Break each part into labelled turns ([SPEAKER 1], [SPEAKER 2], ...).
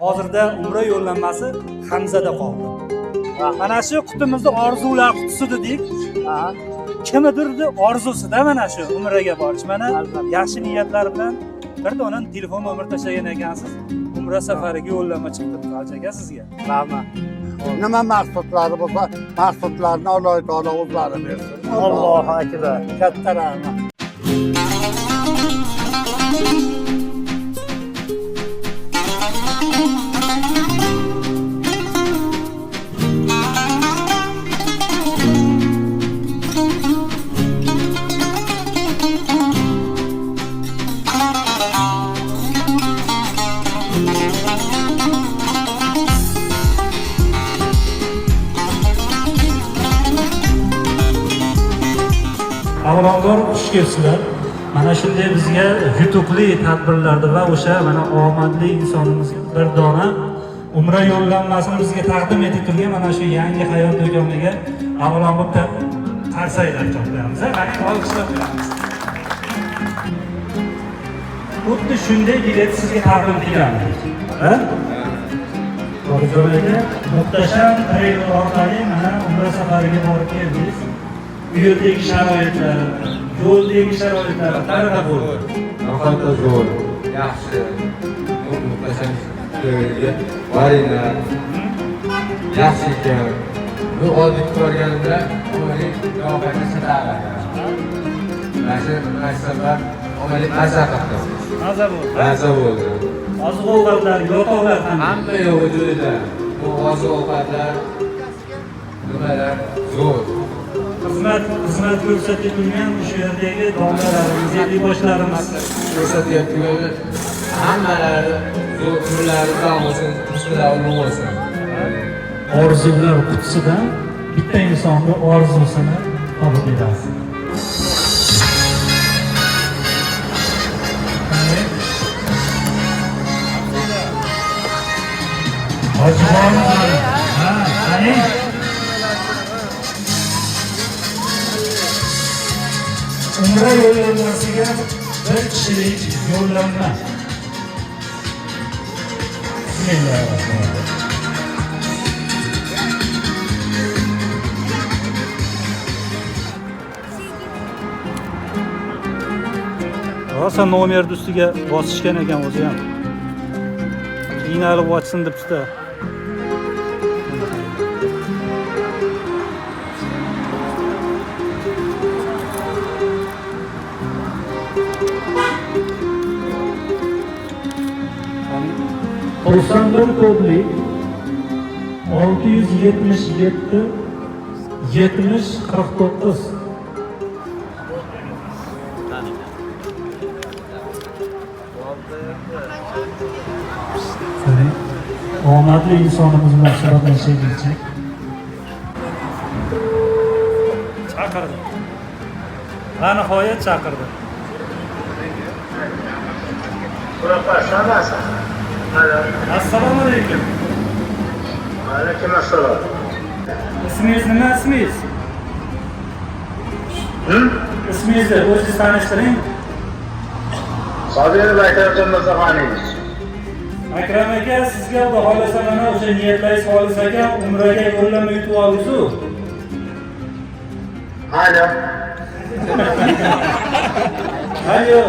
[SPEAKER 1] Hozirda umra yo'llanmasi Hamzada qoldi. Mana shu qutimizni orzular qutisi dedik. Kimnidirni orzusida mana shu umraga borish. Mana yaxshi niyatlar bilan bir dona telefon nomer tashlagan ekansiz. Umra safariga yo'llanma chiqdi Hoji aka sizga.
[SPEAKER 2] Rahmat.
[SPEAKER 3] Nima maqsadlari bo'lsa, maqsadlarini Alloh taolo o'zlari bersin.
[SPEAKER 2] Allohu akbar.
[SPEAKER 3] Katta rahmat.
[SPEAKER 1] Avvalambor xush kelibsizlar. Mana shunday bizga yutuqli tadbirlarda va o'sha mana omadli insonimizga bir dona umra yo'llanmasini bizga taqdim etib turgan mana shu yangi hayot do'koniga avvalambor bitta qarsaklar choplaymiz. Qani olqishlab qo'yamiz. Xuddi shunday bilet sizga taqdim qilamiz. Ha? To'g'ri aka, muhtasham travel orqali mana umra safariga borib keldingiz. U yerdagi sharoitlar, yo'ldagi sharoitlar qanaqa bo'ldi?
[SPEAKER 4] Nihoyatda zo'r, yaxshi, muhtasham joyga boringlar. Yaxshi ekan. Bu oldingi ko'rganimda omali nihoyatda chatar ekan. Mana shu narsalar omali maza qildi.
[SPEAKER 1] Maza bo'ldi.
[SPEAKER 4] Maza bo'ldi.
[SPEAKER 1] Oziq-ovqatlar, yotoqlar qanday?
[SPEAKER 4] Hamma yo'g'i joyida. Bu oziq-ovqatlar nimalar zo'r.
[SPEAKER 1] Xizmat ko'rsatadigan o'sha yerdagi domlalarimiz, ellikboshlarimiz
[SPEAKER 4] Ko'rsatyapti hammalari zo'r, pullari sog' bo'lsin, ishlari ulug' bo'lsin.
[SPEAKER 1] Orzular qutisidan bitta insonni orzusini topib berasiz. Hoji bormi? Ha, qani? Umra yo'llanmasiga bir kishilik yo'llanma. Bismillahirrohmanirrohim. Rosa nomerni ustiga bosishgan ekan o'zi ham. Qiynalib ochsin debdi-da. To'qson bir kodli 677 70 49. Omadli insonimiz bilan suhbatlashaylikchi. Chaqirdi. Va nihoyat chaqirdi. Assalomu alaykum.
[SPEAKER 5] Alaykum assalom.
[SPEAKER 1] Ismingiz nima ismingiz? Ismingizni o'zingiz tanishtiring.
[SPEAKER 5] Sobirov Akramjon Mirzaxonovich.
[SPEAKER 1] Akram aka, sizga xudo xohlasa mana o'sha niyatlaringiz xolis ekan, umraga yo'llanma yutib oldingiz-ku.
[SPEAKER 5] Alo.
[SPEAKER 1] Alo.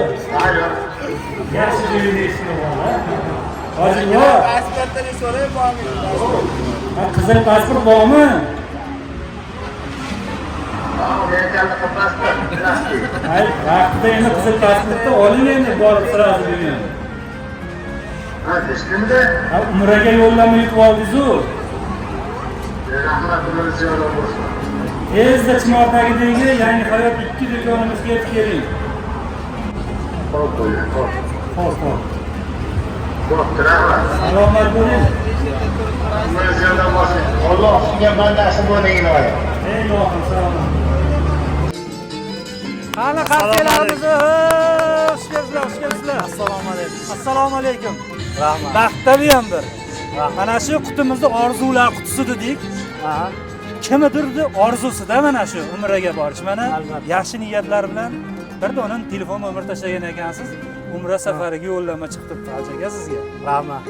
[SPEAKER 5] Alo.
[SPEAKER 1] Yaxshi joyda eshitib oldi. Hoji yo'q.
[SPEAKER 6] Pasportini so'ray bormi?
[SPEAKER 1] Ha, qizil pasport bormi?
[SPEAKER 5] Pasport.
[SPEAKER 1] Ay, vaqtida endi qizil pasportni oling endi borib sразу bugun.
[SPEAKER 5] Ha, eshitdingmi?
[SPEAKER 1] Ha, umraga yo'llanma yutib oldingiz-ku.
[SPEAKER 5] Rahmat, umringiz ziyoda bo'lsin.
[SPEAKER 1] Tezda Chinor tagidagi Yangi Hayot 2 do'konimizga yetib keling.
[SPEAKER 5] Xo'p, bo'ling, xo'p.
[SPEAKER 1] Xo'p, xo'p.
[SPEAKER 5] Xo'p, rahmat.
[SPEAKER 1] Salomat bo'ling.
[SPEAKER 5] Umringiz ziyoda bo'lsin. Alloh sizga bandasi bo'ling iloyim.
[SPEAKER 1] Ey ilohim, salomat. Qani qarsaklarimizni, xush kelibsizlar, xush kelibsizlar.
[SPEAKER 2] Assalomu alaykum.
[SPEAKER 1] Assalomu alaykum.
[SPEAKER 2] Rahmat.
[SPEAKER 1] Baxtda bu ham bir. Mana shu qutimizni orzular qutisi dedik. Kimnidirni orzusida mana shu umraga borish. Mana yaxshi niyatlar bilan bir dona telefon nomer tashlagan ekansiz. Umra safariga yo'llanma chiqdi Hoji aka sizga.
[SPEAKER 2] Rahmat.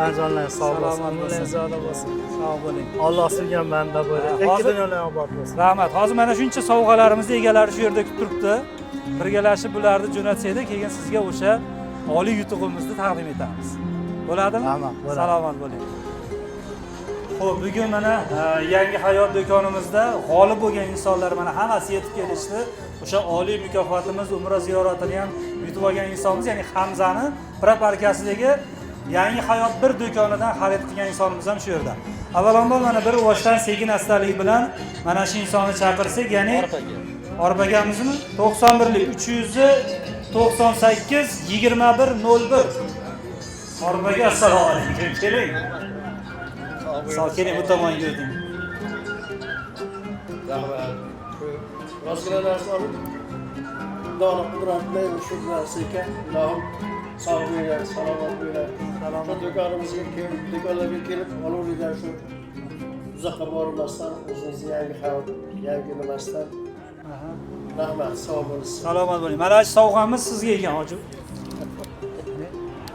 [SPEAKER 2] Andijonlar sog' bo'lsin.
[SPEAKER 1] Salomat bo'lsin.
[SPEAKER 2] Ziyoda bo'lsin.
[SPEAKER 1] Sog' bo'ling.
[SPEAKER 2] Alloh sizga banda bo'lsin.
[SPEAKER 1] Ha,
[SPEAKER 2] Ikki
[SPEAKER 1] hozir-
[SPEAKER 2] dunyolar obod bo'lsin.
[SPEAKER 1] Rahmat. Hozir mana shuncha sovg'alarimizni egalari shu yerda kutib turibdi. Birgalashib bularni jo'natsak, keyin sizga o'sha oliy yutug'imizni taqdim etamiz. Bo'ladimi?
[SPEAKER 2] Rahmat, bo'ladi.
[SPEAKER 1] Salomat bo'ling. Xo'p, bugun mana Yangi Hayot do'konimizda g'olib bo'lgan insonlar mana hammasi yetib kelishdi. O'sha oliy mukofotimiz Umra ziyoratini ham yutib olgan insonimiz, ya'ni Hamzani proparkasidagi Yangi Hayot bir do'konidan xarid qilgan insonimiz ham shu yerda. Avvalambor mana bir uvoshdan sekin astalik bilan mana shu insonni chaqirsak, ya'ni Orif akamizmi? 91lik 398 21 01. Orif aka, assalomu alaykum. Keling. Sog' keling, bu tomonga o'ting.
[SPEAKER 6] Rahmat. Rostgina narsa olib, Xudoni qudrat bilan shu narsa ekan. Ilohim sog' bo'linglar, salomat bo'linglar. Shu do'konimizga kelib, do'konlarga kelib olaveringlar shu uzoqqa bormasdan o'zingizni yangi hayot, yangi nimasidan. Rahmat, sog' bo'lsin.
[SPEAKER 1] Salomat bo'ling. Mana shu sovg'amiz sizga ekan, hoji.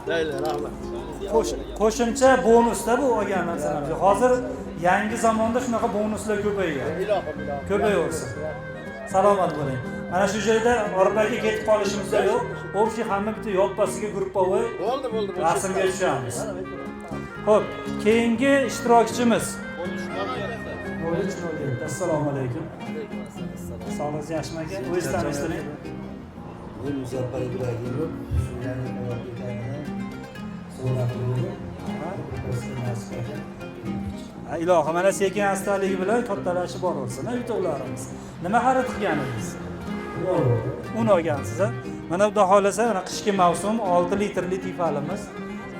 [SPEAKER 6] Mayli, rahmat.
[SPEAKER 1] Qo'shimcha bonusda bu olgan narsalarimiz. Hozir yangi zamonda shunaqa bonuslar ko'paygan.
[SPEAKER 6] Ilohim, ilohim.
[SPEAKER 1] Ko'payaversin. Salomat bo'ling. Mana shu joyda Orif aka ketib qolishimiz yo'q. Общий hamma bitta yoppasiga gruppaviy
[SPEAKER 6] Bo'ldi, bo'ldi.
[SPEAKER 1] rasmga tushamiz. Xo'p, keyingi ishtirokchimiz 0307. Assalomu alaykum. Sog'ligingiz yaxshimi aka? O'zingizni tanishtiring.
[SPEAKER 7] Men Muzaffar Ibragimov, shu Yangi Hayot do'konidan sovg'a qildim. Nasib aka.
[SPEAKER 1] Ha, ilohi mana sekin astaligi bilan kattalashib boraversin, ha, yutuqlarimiz. Nima xarid qilgan edingiz? Un olgansiz, a? Mana xudo xohlasa, mana qishki mavsum 6 litrli tifalimiz.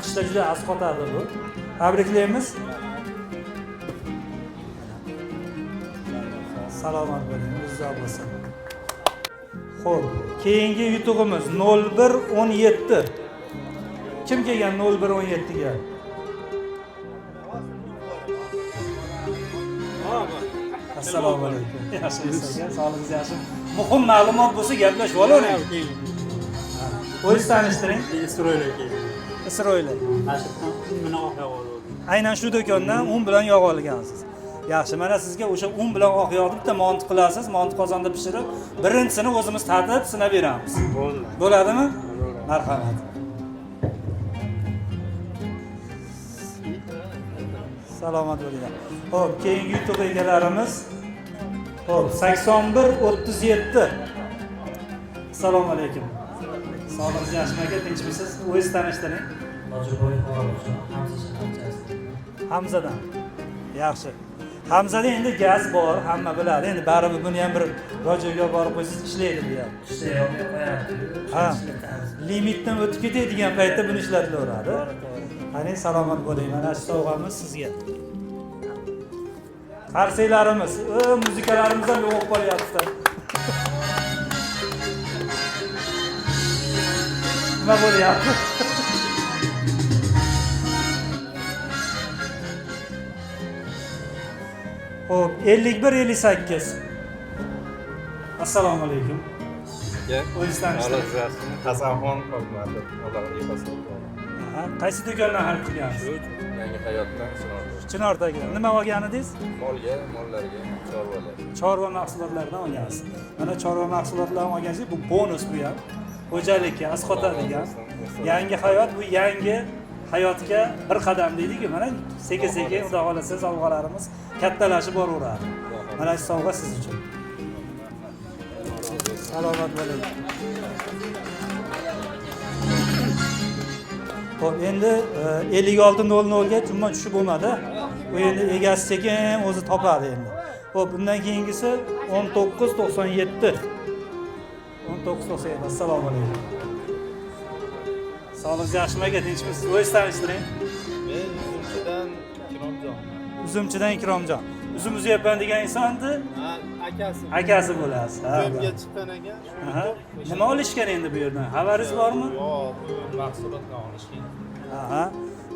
[SPEAKER 1] Qishda juda asqotadi bu. Tabriklaymiz. Salomat bo'ling, uzoq bo'lsin. Xo'p, keyingi yutug'imiz 0117. Kim kelgan 0117 ga? Assalomu alaykum. Yaxshimisiz aka? Sog'ligingiz yaxshimi? Muhim ma'lumot bo'lsa gaplashib olavering. O'zingizni tanishtiring.
[SPEAKER 2] Isroil aka.
[SPEAKER 1] Isroil.
[SPEAKER 2] Mana shu yerdan un bilan oq yog' oldim.
[SPEAKER 1] Aynan shu do'kondan un bilan yog' olgansiz. Yaxshi, mana sizga o'sha un bilan oq yog'ni bitta monti qilasiz, monti qozonda pishirib, birinchisini o'zimiz tatib sinab beramiz.
[SPEAKER 2] Bo'ldi.
[SPEAKER 1] Bo'ladimi? Marhamat. Salomat bo'linglar. Xo'p, keyingi yutuq egalarimiz. Xo'p, 81 37. Assalomu alaykum. Sog'ligingiz yaxshimi aka, tinchmisiz? O'zingizni tanishtiring.
[SPEAKER 7] Hojiboy Xorojjon, Hamza shaharchasi.
[SPEAKER 1] Hamzadan. Yaxshi. Hamzada endi gaz bor, hamma biladi. Endi baribir buni ham bir radioga borib qo'ysangiz ishlaydi bu ham.
[SPEAKER 7] Qishda yonmay qo'yapti.
[SPEAKER 1] Ha.
[SPEAKER 7] Ishlatamiz.
[SPEAKER 1] Limitdan o'tib ketadigan paytda buni ishlatilaveradi.
[SPEAKER 7] To'g'ri, to'g'ri.
[SPEAKER 1] Qani, salomat bo'ling. Mana shu sovg'amiz sizga. Qarsaklarimiz, muzikalarimiz ham yo'q bo'lib qolyapti. Nima bo'lyapti? Xo'p, 51 58. Assalomu alaykum. O'zingizni tanishtiring.
[SPEAKER 8] Hasanxon Xolmatov, Alloh epasin.
[SPEAKER 1] Aha, qaysi do'kondan xarid qilgansiz?
[SPEAKER 8] Shu Yangi Hayotdan Chinorda.
[SPEAKER 1] Chinordagidan. Nima olgan edingiz?
[SPEAKER 8] Molga, mollarga, chorvalar.
[SPEAKER 1] Chorva mahsulotlaridan olgansiz. Mana chorva mahsulotlarini olgansiz, bu bonus bu ham. Xo'jalikka asqotadigan. Yangi hayot bu yangi hayotga bir qadam deydi-ku. Mana sekin-sekin Xudo xohlasa sovg'alarimiz kattalashib boraveradi. Mana shu sovg'a siz uchun. Salomat bo'ling. Xo'p, endi 56:00 ga umuman tushib bo'lmadi. U endi egasi sekin o'zi topadi endi. Xo'p, bundan keyingisi 19.97. 19.97. Assalomu alaykum. Sog'ligingiz yaxshimi aka, tinchmisiz? O'zingizni tanishtiring.
[SPEAKER 8] Men Uzumchidan Ikromjon.
[SPEAKER 1] Uzumchidan Ikromjon. Uzum uzyapman degan insonni
[SPEAKER 8] Ha, akasi.
[SPEAKER 1] akasi bo'lasiz. Ha.
[SPEAKER 8] Ko'pga chiqqan ekan.
[SPEAKER 1] Aha. Nima olishgan endi bu yerdan? Xabaringiz bormi?
[SPEAKER 8] Yo'q, mahsulotdan olishgan.
[SPEAKER 1] Aha.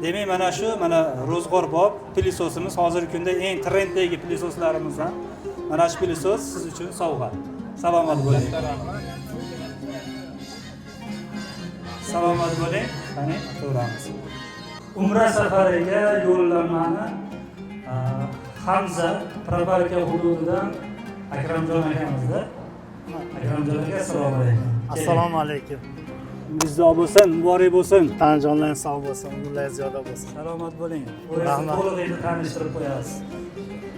[SPEAKER 1] Demak, mana shu mana ro'zg'orbob pilisosimiz hozirgi kunda eng trenddagi pilisoslarimizdan. Mana shu pilisos siz uchun sovg'a. Salomat bo'ling. Salomat bo'ling. Qani, ko'ramiz. Umra safariga yo'llanmani Hamza Proparka hududidan Akramjon akamizda. Akramjon aka, assalomu alaykum.
[SPEAKER 2] Assalomu alaykum.
[SPEAKER 1] Umringiz bo'lsin, muborak bo'lsin.
[SPEAKER 2] Tanajonlaring sog' bo'lsin, umrlaringiz ziyoda bo'lsin.
[SPEAKER 1] Salomat bo'ling. O'zingizni
[SPEAKER 2] Rahmat.
[SPEAKER 1] to'liq endi tanishtirib qo'yasiz.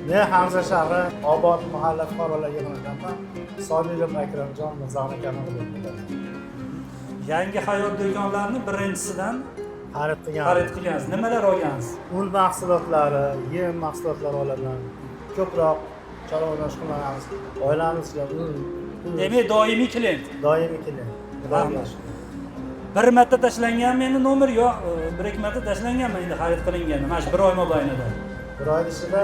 [SPEAKER 2] Men Hamza shahri Obod mahalla fuqarolar yig'inidanman. Sobirov Akramjon Mirzoni akani o'g'li bo'laman.
[SPEAKER 1] Yangi hayot do'konlarini birinchisidan
[SPEAKER 2] Xarid qilgan.
[SPEAKER 1] Xarid qilgansiz. Nimalar olgansiz?
[SPEAKER 2] Un mahsulotlari, yem mahsulotlari olaman. Ko'proq chorva bilan shug'ullanamiz. Oilamizga un, tuz,
[SPEAKER 1] Demak, doimiy клиент.
[SPEAKER 2] Doimiy клиент.
[SPEAKER 1] Rahmat. Bir marta tashlanganmi endi nomer yo'q, bir ikki marta tashlanganmi endi xarid qilinganda, mana shu bir oy mobaynida?
[SPEAKER 2] Bir oy ichida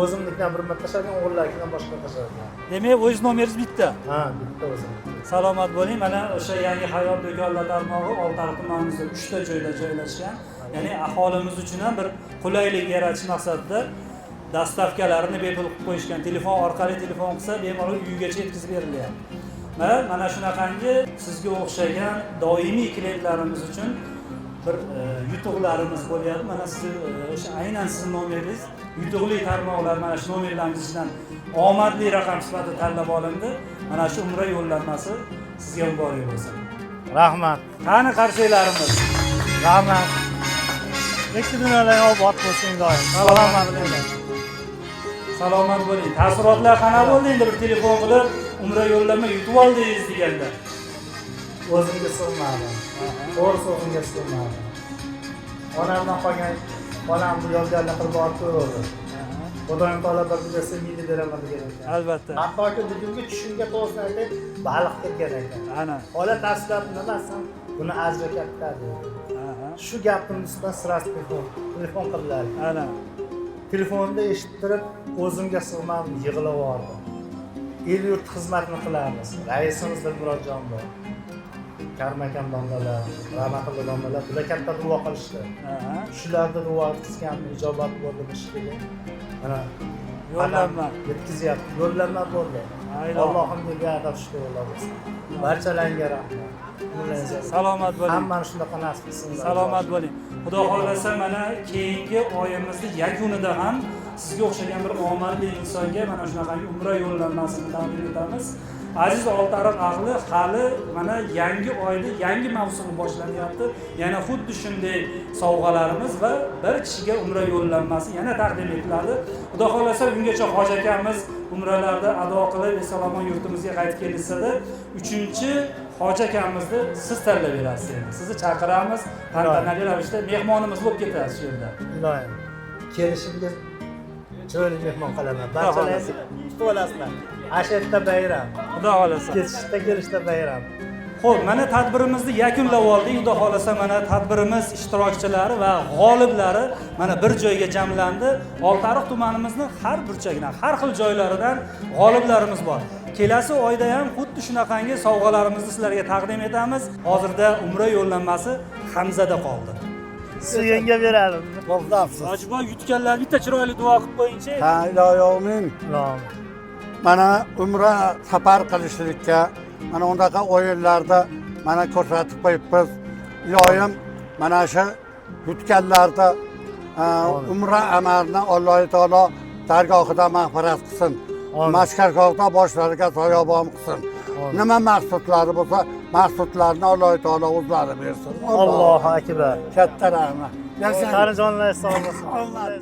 [SPEAKER 2] o'zimnikidan bir marta tashladim, o'g'illarnikidan boshqa tashladim.
[SPEAKER 1] Demak, o'z nomeringiz bitta.
[SPEAKER 2] Ha, bitta o'zimniki.
[SPEAKER 1] Salomat bo'ling. Mana o'sha Yangi hayot do'konlar tarmog'i Oltiariq tumanimizda 3 ta joyda joylashgan. Ya'ni aholimiz uchun ham bir qulaylik yaratish maqsadida доставка larini bepul qilib qo'yishgan. Telefon orqali telefon qilsa, bemalol uygacha yetkazib berilyapti. Mana shunaqangi sizga o'xshagan doimiy клиент larimiz uchun bir yutuqlarimiz bo'lyapti. Mana sizni o'sha aynan sizni nomeringiz yutuqli tarmoqlar mana shu nomerlarimiz ichidan omadli raqam sifatida tanlab olindi. Mana shu umra yo'llanmasi sizga muborak bo'lsin.
[SPEAKER 2] Rahmat.
[SPEAKER 1] Qani qarsaklarimiz.
[SPEAKER 2] Rahmat. Ikki dunyolar obod bo'lsin iloyim. Salomat bo'ling.
[SPEAKER 1] Salomat bo'ling. Taassurotlar qanaqa bo'ldi endi bir telefon qilib umra yo'llanma yutib oldingiz deganda?
[SPEAKER 2] O'zimga sig'madi. To'g'risi, o'zimga sig'madi. Onamdan qolgan, onamni yodgorlik qilib borib ko'rdi. Xudoyim taolo bir bersa mingni beraman degan ekan.
[SPEAKER 1] Albatta.
[SPEAKER 2] Hattoki bugungi tushimga, to'g'risini aytay, baliq kirgan ekan.
[SPEAKER 1] Ana.
[SPEAKER 2] Xola tashlab nimasin, buni ajri katta dedi. Shu gapni ustidan сразу telefon qildilar.
[SPEAKER 1] Ana.
[SPEAKER 2] Telefonda eshittirib, o'zimga sig'madim, yig'lab yubordim. El yurt xizmatini qilamiz. Raisimiz Dilmurodjon bor. Karim akam domlalar, Rahmatullo domlalar, bular katta duo qilishdi. Shularni duo qilgan ijobat bo'ldi shekilli. Mana
[SPEAKER 1] Yo'llanma.
[SPEAKER 2] Yetkazyapti. Yo'llanma bo'ldi.
[SPEAKER 1] Aylo.
[SPEAKER 2] Allohim degan shukrlar bo'lsin. Barchalariga rahmat. Umrlaringiz
[SPEAKER 1] Salomat bo'ling.
[SPEAKER 2] Hammani shunaqa nasib qilsin.
[SPEAKER 1] Salomat bo'ling. Xudo xohlasa, mana keyingi oyimizni yakunida ham sizga o'xshagan bir omadli insonga mana shunaqangi umra yo'llanmasini taqdim etamiz. Aziz Oltiariq ahli, hali mana yangi oyda yangi mavsumi boshlanyapti. Yana xuddi shunday sovg'alarimiz va bir kishiga umra yo'llanmasi yana taqdim etiladi. Xudo xohlasa, ungacha hoji akamiz umralarni ado qilib, eson omon yurtimizga qaytib kelishsa-da, uchinchi hoji akamizni siz tanlab berasiz endi. Sizni chaqiramiz, tantanali ravishda mehmonimiz bo'lib ketasiz shu yerda.
[SPEAKER 2] Iloyim. Kelishimga chiroyli mehmon qilaman. Barchalaringizni kutib olasizlar. Ana shu yerda bayram.
[SPEAKER 1] Xudo xohlasa.
[SPEAKER 2] Ketishda, kelishda bayram.
[SPEAKER 1] Xo'p, mana tadbirimizni yakunlab oldik. Xudo xohlasa, mana tadbirimiz ishtirokchilari va g'oliblari mana bir joyga jamlandi. Oltiariq tumanimizni har burchagidan, har xil joylaridan g'oliblarimiz bor. Kelasi oyda ham xuddi shunaqangi sovg'alarimizni sizlarga taqdim etamiz. Hozirda umra yo'llanmasi Hamzada qoldi.
[SPEAKER 2] Suyunga beradi.
[SPEAKER 3] To'xtabsiz.
[SPEAKER 1] Hojiboy, yutganlar bitta chiroyli duo qilib qo'yingchi.
[SPEAKER 3] Ha, ilohi amin.
[SPEAKER 2] Ilohim.
[SPEAKER 3] Mana umra safar qilishlikka mana unaqa o'yinlarda mana ko'rsatib qo'yibmiz. Iloyim, mana shu yutganlarda umra amalini Alloh taolo dargohida mag'firat qilsin.
[SPEAKER 2] Amin.
[SPEAKER 3] Maskargohda boshlariga soyabon qilsin.
[SPEAKER 2] Amin.
[SPEAKER 3] Nima maqsadlari bo'lsa, maqsadlarini Alloh taolo o'zlari bersin.
[SPEAKER 2] Allohu akbar.
[SPEAKER 3] Katta rahmat. Yashang.
[SPEAKER 2] Qarijonlar sog' bo'lsin.
[SPEAKER 3] Omad.